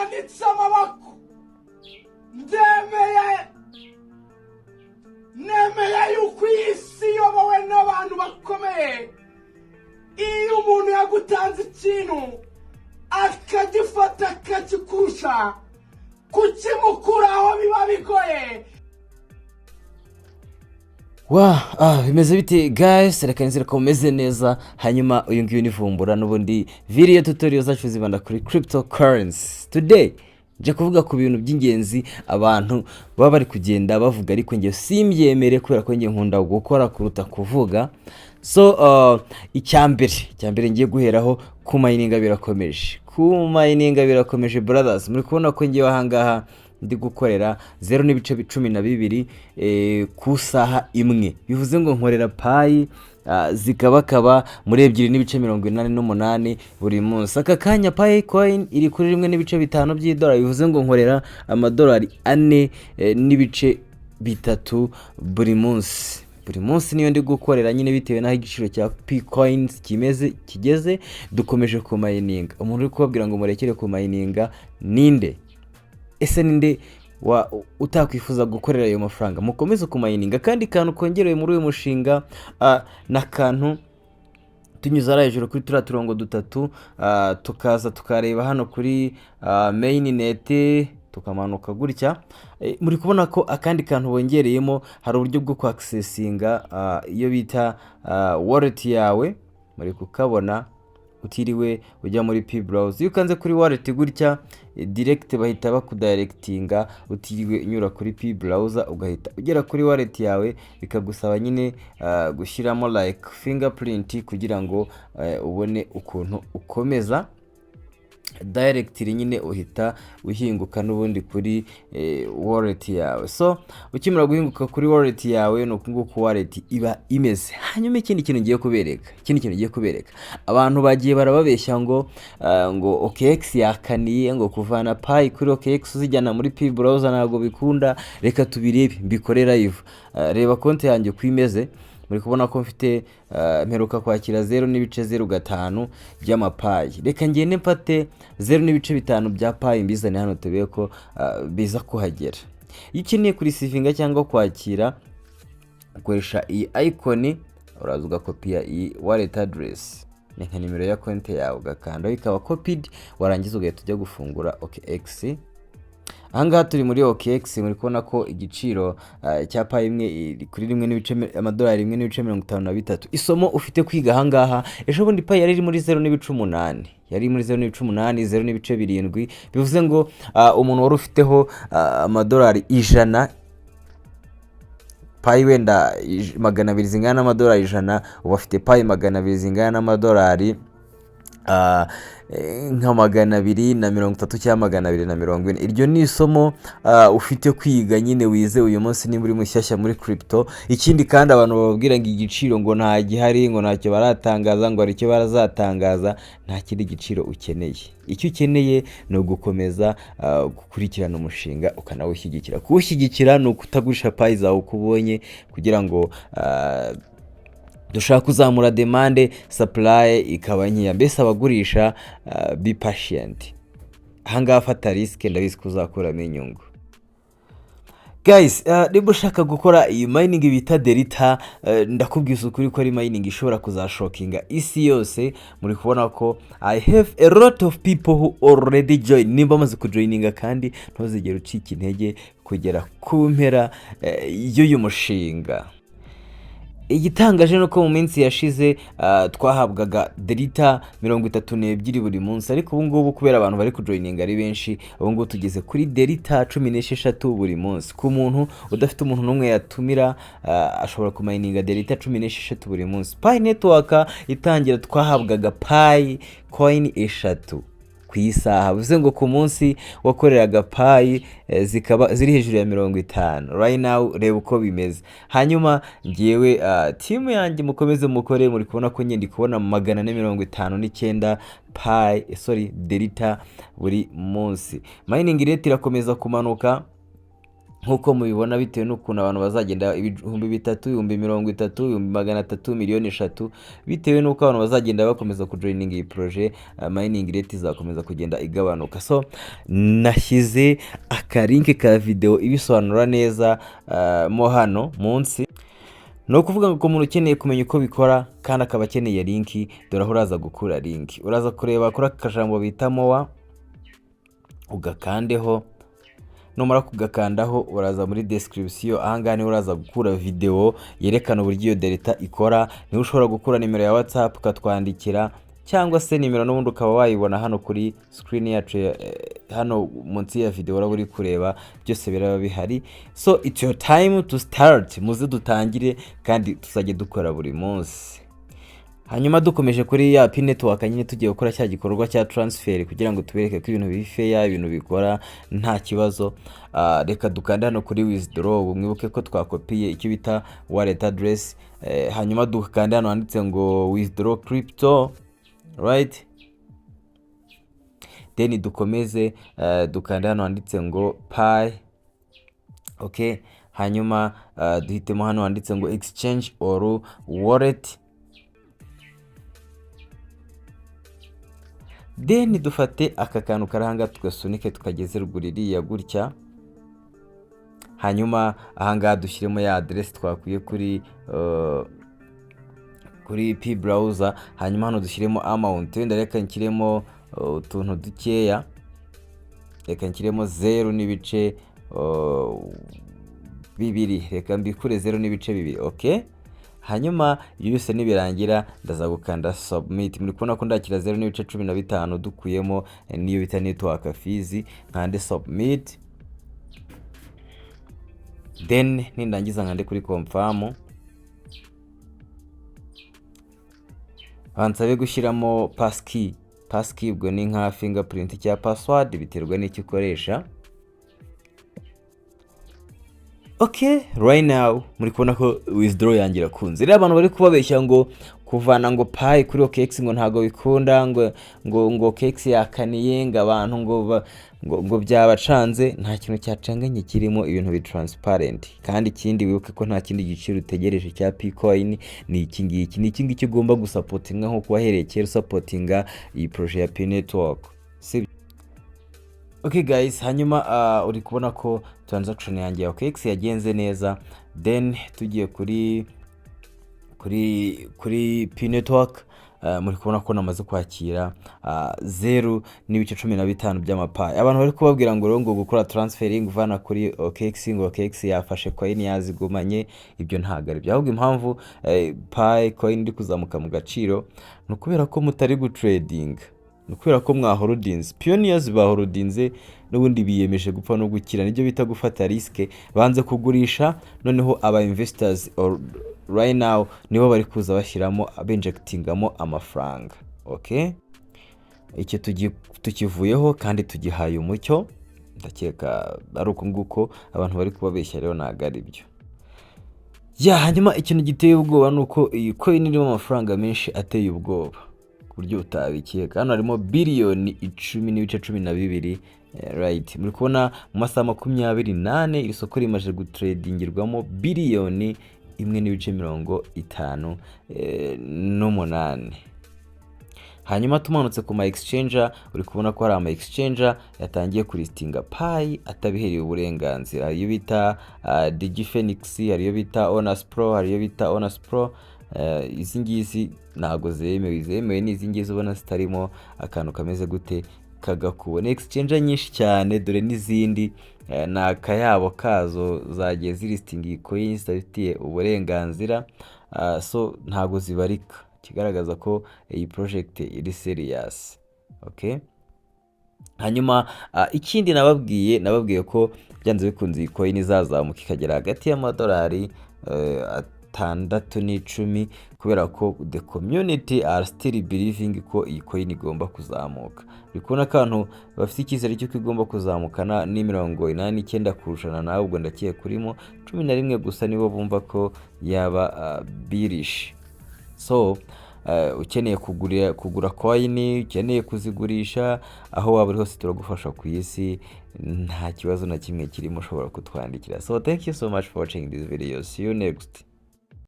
Manitse amaboko, ndemeye, nemeye yuko iyi si iyobowe n'abantu bakomeye. Iyo umuntu yagutanze ikintu akagifata akakikurusha, kukimukuraho biba bigoye. Wa bimeze bite guys? Reka nizere ko mumeze neza. Hanyuma uyu nguyu ni Vumbura n'ubundi. Video tutorial zacu zibanda kuri cryptocurrency. Today nje kuvuga ku bintu by'ingenzi abantu baba bari kugenda bavuga, ariko njye simbyemere kubera ko njye nkunda gukora kuruta kuvuga. So icyambere ngiye guheraho, kumayininga birakomeje, kumayininga birakomeje brothers. Muri kubona ko ngewe ahangaha ndi gukorera 0.12 ku saha imwe, bivuze ngo nkorera Pi zikabakaba muri 2.88 buri munsi. Aka kanya Pi coin iri kuri 1.5 by'idolari, bivuze ngo nkorera amadolari 4 n'ibice bitatu buri munsi. Buri munsi niyo ndi gukorera nyine, bitewe n'aho igiciro cya Pi coins kimeze, kigeze. Dukomeje kumayininga. Umuntu uri kubabwira ngo murekere kumayininga ninde? Ese ninde wa utakwifuza gukorera ayo mafaranga? Mukomeze kumayininga. Kandi kantu kongerewe muri uyu mushinga ni akantu tunyuze hariya hejuru kuri turiya turongo dutatu, tukaza tukareba hano kuri mainnet, tukamanuka gutya. Muri kubona ko akandi kantu bongereyemo, hari uburyo bwo kwakisesinga iyo bita wallet yawe. Muri kukabona utiriwe ujya muri Pi Browser. Iyo ukanze kuri wallet gutya, direct bahita bakudirectinga utiriwe unyura kuri Pi Browser, ugahita ugera kuri wallet yawe. Bikagusaba nyine gushyiramo like fingerprint kugira ngo ubone ukuntu ukomeza. Directly nyine uhita uhinguka n'ubundi kuri wallet yawe. So ukimara guhinguka kuri wallet yawe, ni uku nguku wallet iba imeze. Hanyuma ikindi kintu ngiye kubereka, abantu bagiye barababeshya ngo OKX yakaniye, ngo kuvana Pi kuri OKX uzijyana muri Pi Browser ntabwo bikunda. Reka tubirebe, mbikore live. Reba konti yanjye uko imeze. Muri kubona ko mfite, mperuka kwakira 0.05 by'amaPi. Reka ngende mfate 0.5 bya Pi mbizane hano, turebe ko biza kuhagera. Iyo ukeneye kurisivinga cyangwa kwakira, ukoresha iyi icon. Uraza ugakopiya iyi wallet address, ni nka nimero ya konti yawe, ugakandaho ikaba copied, warangiza ugahita ujya gufungura OKX. Ahangaha turi muri OKX. Muri kubona ko igiciro cya Pi imwe iri kuri rimwe n'ibice amadolari 1.53. Isomo ufite kwiga ahangaha, ejo bundi Pi yari iri muri 0.8, yari muri 0.8, 0.7. Bivuze ngo umuntu wari ufiteho amadolari 100, Pi wenda 200 zingana n'amadolari 100, ubu afite Pi 200 zingana n'amadolari nka 230 cyangwa 240. Iryo ni isomo ufite kwiga nyine, wize uyu munsi niba uri mushyashya muri crypto. Ikindi kandi, abantu bababwira ngo igiciro ngo nta gihari, ngo ntacyo baratangaza, ngo hari icyo barazatangaza, nta kindi giciro ukeneye. Icyo ukeneye ni ugukomeza gukurikirana umushinga ukanawushyigikira. Kuwushyigikira ni ukutagurisha Pi zawe uko ubonye, kugira ngo dushaka kuzamura demand, supply ikaba nkeya. Mbese abagurisha, be patient. Ahangaha fata risk, ndabizi ko uzakuramo inyungu. Guys, niba ushaka gukora iyi mining bita Delta, ndakubwiza ukuri ko ari mining ishobora kuzashokinga isi yose. Muri kubona ko I have a lot of people who already join. Nimba bamaze kujoyininga, kandi ntuzigere ucika intege kugera ku mpera y'uyu mushinga. Igitangaje ni uko mu minsi yashize twahabwaga Delta 32 buri munsi, ariko ubu ngubu kubera abantu bari kujoyininga ari benshi, ubu ngubu tugeze kuri Delta 16 buri munsi. Ku muntu udafite umuntu n'umwe yatumira, ashobora kumayininga Delta 16 buri munsi. Pi Network itangira twahabwaga Pi coin 3 ku isaha, bivuze ngo ku munsi wakoreraga Pi zikaba ziri hejuru ya 50. Right now reba uko bimeze. Hanyuma ngewe team yanjye, mukomeze mukore. Muri kubona ko ndi kubona 459 Pi, sorry, Delta buri munsi. Mining rate irakomeza kumanuka. Nk'uko mubibona, bitewe n'ukuntu abantu bazagenda, 3000, 30,000, 300,000, miliyoni 3, bitewe n'uko abantu bazagenda bakomeza kujoininga iyi projet, mining rate izakomeza kugenda igabanuka. So nashyize akalink ka video ibisobanura neza mo hano munsi. Ni ukuvuga ngo ku muntu ukeneye kumenya uko bikora kandi akaba akeneye link, dore aho uraza gukura link. Uraza kureba kuri aka kajambo bita "more", ugakandeho. Numara kugakandaho, uraza muri description. Ahangaha niho uraza gukura video yerekana uburyo iyo delta ikora. Niho ushobora gukura nimero ya WhatsApp ukatwandikira, cyangwa se nimero n'ubundi ukaba wayibona hano kuri screen yacu, hano munsi ya video uraba uri kureba, byose biraba bihari. So it's your time to start. Muze dutangire kandi tuzajye dukora buri munsi. Hanyuma dukomeje kuri ya Pi Network nyine, tugiye gukora cya gikorwa cya transfer kugira ngo tubereke ko ibintu biri fair, ibintu bikora nta kibazo. Reka dukande hano kuri withdraw. Mwibuke ko twakopiye icyo bita wallet address, hanyuma dukande hano handitse ngo "withdraw crypto", right? Then dukomeze, dukande hano handitse ngo "Pi". Okay, hanyuma duhitemo hano handitse ngo "exchange or wallet". Then dufate aka kantu kari ahangaha, tugasunike tukageze ruguru iriya gutya. Hanyuma ahangaha dushyiremo ya aderesi twakuye kuri Pi Browser. Hanyuma hano dushyiremo amount. Wenda reka nshyiremo utuntu dukeya, reka nshyiremo 0.2, reka mbikure 0.2. Okay, hanyuma ibyo byose nibirangira ndaza gukanda submit. Muri kubona ko ndakira 0.15 dukuyemo niyo bita network fees. Nkande submit, then nindangiza nkande kuri confirm. Bansabe gushyiramo passkey. Passkey ubwo ni nka fingerprint cyangwa password, biterwa n'icyo ukoresha. Okay, right now muri kubona ko withdraw yanjye irakunze. Rero abantu bari kubabeshya ngo kuvana ngo Pi kuri OKX ngo ntabwo bikunda, ngo OKX yakaniye, ngo abantu ngo byabacanze, nta kintu cyacanganye kirimo, ibintu bi transparent. Kandi ikindi, wibuke ko nta kindi giciro utegereje cya Pi coin, ni iki ngiki, ni iki ngiki ugomba gusupportinga nk'uko wahereye kera usupportinga iyi projet ya Pi Network, si? Okay guys, hanyuma uri kubona ko transaction yanjye ya OKX yagenze neza. Then tugiye kuri Pi Network, muri kubona ko namaze kwakira 0.15 by'amaPi. Abantu bari kubabwira ngo rero ngo gukora transferring uvana kuri OKX, ngo OKX yafashe coin yazigumanye, ibyo ntabwo ari byo. Ahubwo impamvu Pi coin iri kuzamuka mu gaciro ni ukubera ko mutari gutradinga, ni ukubera ko mwaholdinze. Pioneers baholdinze n'ubundi biyemeje gupfa no gukira, nibyo bita gufata risk. Banze kugurisha, noneho aba investors or right now nibo bari kuza bashyiramo, binjectingamo amafaranga. Okay, icyo tukivuyeho kandi tugihaye umucyo. Ndakeka ari uko nguko. Abantu bari kubabeshya rero ntabwo ari byo. Ya, hanyuma ikintu giteye ubwoba ni uko iyi coin irimo amafaranga menshi ateye ubwoba ku buryo utabikeka. Hano harimo biliyoni 10.12, right? Muri kubona mu masaha 24 iri soko rimaze gutradingirwamo biliyoni 1.58. Hanyuma tumanutse ku ma exchange, uri kubona ko hari ama exchange yatangiye kulistinga Pi atabiherewe uburenganzira. Hari iyo bita DigiFinex, hari iyo bita Onus Pro, hari iyo bita Onus Pro. Izi ngizi ntabwo zemewe. Izemewe ni izi ngizi ubona zitarimo akantu kameze gute kagakubo. Ni exchange nyinshi cyane, dore n'izindi, ni akayabo kazo zagiye zilistinga iyi coin zitabifitiye uburenganzira. So ntabwo zibarika, ikigaragaza ko iyi project iri serious. Okay, hanyuma ikindi nababwiye ko byanze bikunze iyi coin izazamuka ikagera hagati y'amadolari 6 n'icumi, kubera ko the community are still believing ko iyi coin igomba kuzamuka. Uri kubona ko abantu bafite icyizere cy'uko igomba kuzamukana ni 89%, nawe ubwo ndakeka urimo. 11 gusa nibo bumva ko yaba bearish. So Ukeneye kugura coin, ukeneye kuzigurisha, aho waba uri hose turagufasha ku isi, nta kibazo na kimwe kirimo, ushobora kutwandikira. So thank you so much for watching this video. See you next.